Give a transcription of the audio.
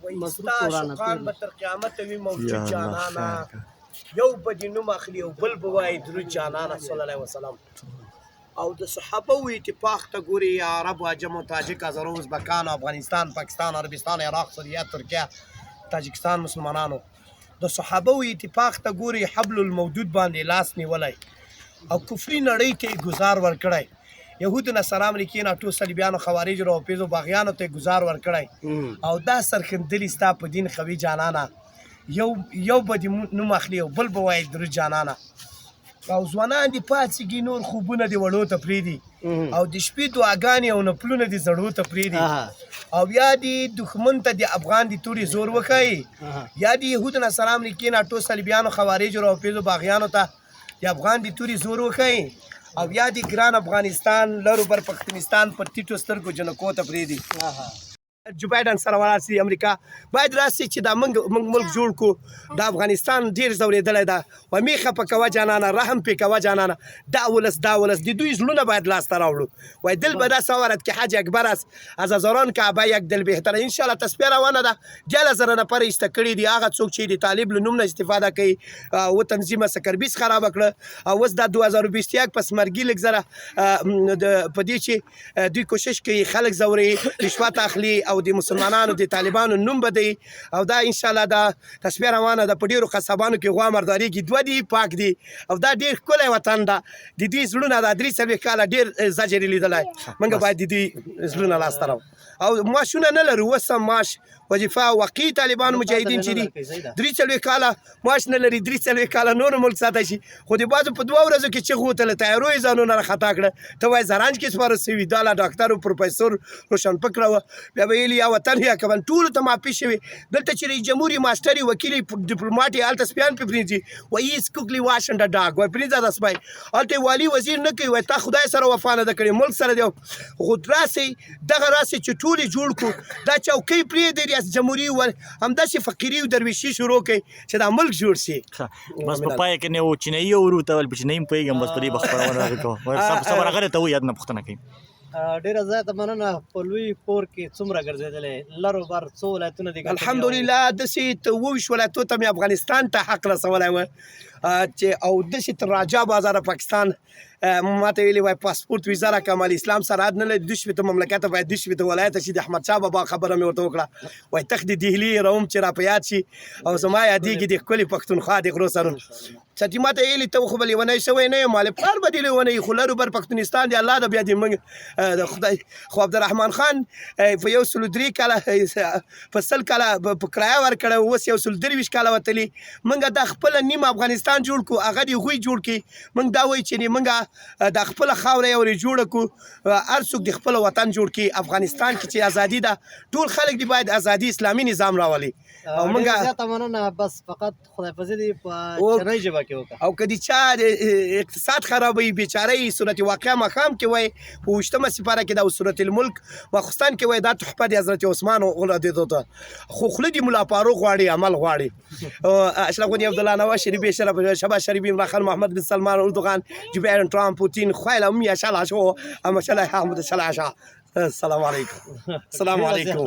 وایي مصروف ستا ورانه شوقان تېر به تر قیامته وي موجود یا الله جانانه، خیر کا. یو به دې نوم اخلي او بل به وایي درود جانانه صلی الله علیه وسلم. او د صحابه و اتفاق ته ګوري، عرب، عجم او تاجک، هزارو، ازبکان، افغانستان، پاکستان، عربستان، عراق، سوریه، ترکیه، تاجکستان مسلمانانو د صحابه و اتفاق ته ګوري، حبل المودود باندې لاس نیولی او کفري نړۍ ته یې ګزار ورکړی. یهود، نصارا، امریکې، ناټو، صلیبیانو، خوارجو، روافضو، باغیانو ته یې ګزار ورکړی. او دا سرښندلي ستا په دین قوي جانانه، یو یو به دې نوم اخلي او بل به وایي درود جانانه. او ځوانان دې پاڅېږي، نور خوبونه دې وړو ته پرېږدي او د شپې دعاګانې او نفلونه دې زړو ته پرېږدي. او یا دې دښمن ته د افغان د تورې زور وښایي، یا دې یهود، نصارا، امریکې، ناټو، صلیبیانو، خوارجو، روافضو، باغیانو ته د افغان د تورې زور وښایي، او یا دې ګران افغانستان لرو بر پښتونستان پر ټیټو سترګو جنکو ته پرېږدي. جو بایډن سره ولاړ سي، امریکا باید راسي چې دا موږ ملک جوړ کو. د افغانستان ډیر ځورېدلی ده و میخه په کوه جانانه، رحم پې کوه جانانه. دا ولس، دا ولس د دوی زړونه باید لاسته راوړو. وای دل به دا سوارت کې حاج اکبر است از هزاران کعبه یک دل بهتره. ان شاء الله تسبیح روانه ده، 13,000 نفر ایسته کړي دي. هغه څوک چې د طالب له نوم نه استفاده کوي او تنظیمه سکربیس خراب کړه. او اوس دا 2021 پس مرګي لږ زره د په دې چې دوی کوشش کوي خلک ځوروي، رشوت اخلي او د مسلمانانو د طالبانو نوم بدوي. او دا ان شاء الله دا تسبیح روانه ده، په ډیرو قصابانو کې غوا مرداریږي، دوه دي پاک دي. او دا ډیر ښکلی وطن ده، د دوی زړونه دا 43 کاله ډیر زجر یې لیدلی. موږ باید د دوی زړونه لاسته راوړو. او معاشونه نه لرو، اوس هم معاش وظیفه واقعي طالبان مجاهدین چې دي 43 کاله معاش نه لري، 43 کاله نور ملک ساته شي. خو د بعضو په 2 ورځو کې چغ وتله، تیارو یې ځانونه را خطا کړه، ته وایې زرنج کې سپاره سوي. دا لا ډاکټر او پروفیسور روشنفکره وه، بیا به یې یا وطن یا کفن، ټولو ته معافي شوې. دلته چې رئیس جمهور یې، ماسټر یې، وکیل یې، ډیپلوماټ یې، هلته سپیان پرې پرېږدي، وایي is quickly wash and dog، وایي پرېږده دا سپی. هلته یې والي وزیر نه کوي، وایي تا خدای سره وفا نه ده کړې، ملک سره دی. خو راسئ دغه راسئ چې ټول یې جوړ کړو. دا چوکۍ پرېږدئ، ریاست جمهوري همداسې فقیري او درویشي شروع کړئ چې دا ملک جوړ شي. بس په پای کې نه و چینایي ورو ته ول، په چینایي هم پوهېږم، بس په دې به خپرونه راغی کوم. صبر غره ته و یاد نه پوښتنه کوي. ډیره زیاته مننه. په لوی کور کې څومره ګرځېدلی، لر او بر څو ولایتونه دي کتلي؟ الحمدلله داسې ته 27 ولایتو ته مې افغانستان ته حق رسولی و چې او داسې تر راجا بازار پاکستان ما ته ویلي وای پاسپورت ویزه راکړه، مال اسلام سرحد نه لري، 62 مملکته باید 62 ولایته شي. د احمدشاه بابا خبره مې ورته وکړه، وای تخت د دهلي روم چې را په یاد شي او زما یادېږي د ښکلې پښتونخوا د غرو سرونو. چې ما ته ویلي ته خو به لیونی شوی نه یم، مال پلار به دې لیونی، خو لرو بر پښتونستان دی الله د بیا دې موږ د خدای. خو عبدالرحمن خان په 103 کاله په 100 کاله په کرایه ورکړی، اوس 123 کاله وتلي. موږ دا خپله نیم افغانستان جوړ کړو، هغه دې هغوی جوړ کړي. موږ دا وایو چې موږ دا خپله خاوره یې ورې جوړه کړو، هر څوک د خپل وطن جوړ کړي. افغانستان کې چې ازادي ده، ټول خلک دې باید ازادي اسلامي نظام راولي. او موږ ډېره زیاته مننه. بس فقط خدای فضل دې په چینایي ژبه کې وکړه. او که د چا اقتصاد خرابوي بیچاره یې، سورت واقعه ماښام کې وایي په 20مه سپاره کې دا، او سورت الملک ماخوستن کې وایي دا تحفه د حضرت عثمان رضی الله عنه. خو خوله دې ملا فاروق غواړي، عمل غواړي. اشرف غني، عبدالله، نواز شریف، شرف شهباز شریف، عمران خان، محمد بن سلمان، اردوغان، جو بایدن، ترامپ، پوتین، خویله ام شلا شو اما شلا حمد شلا شا. السلام علیکم، السلام علیکم.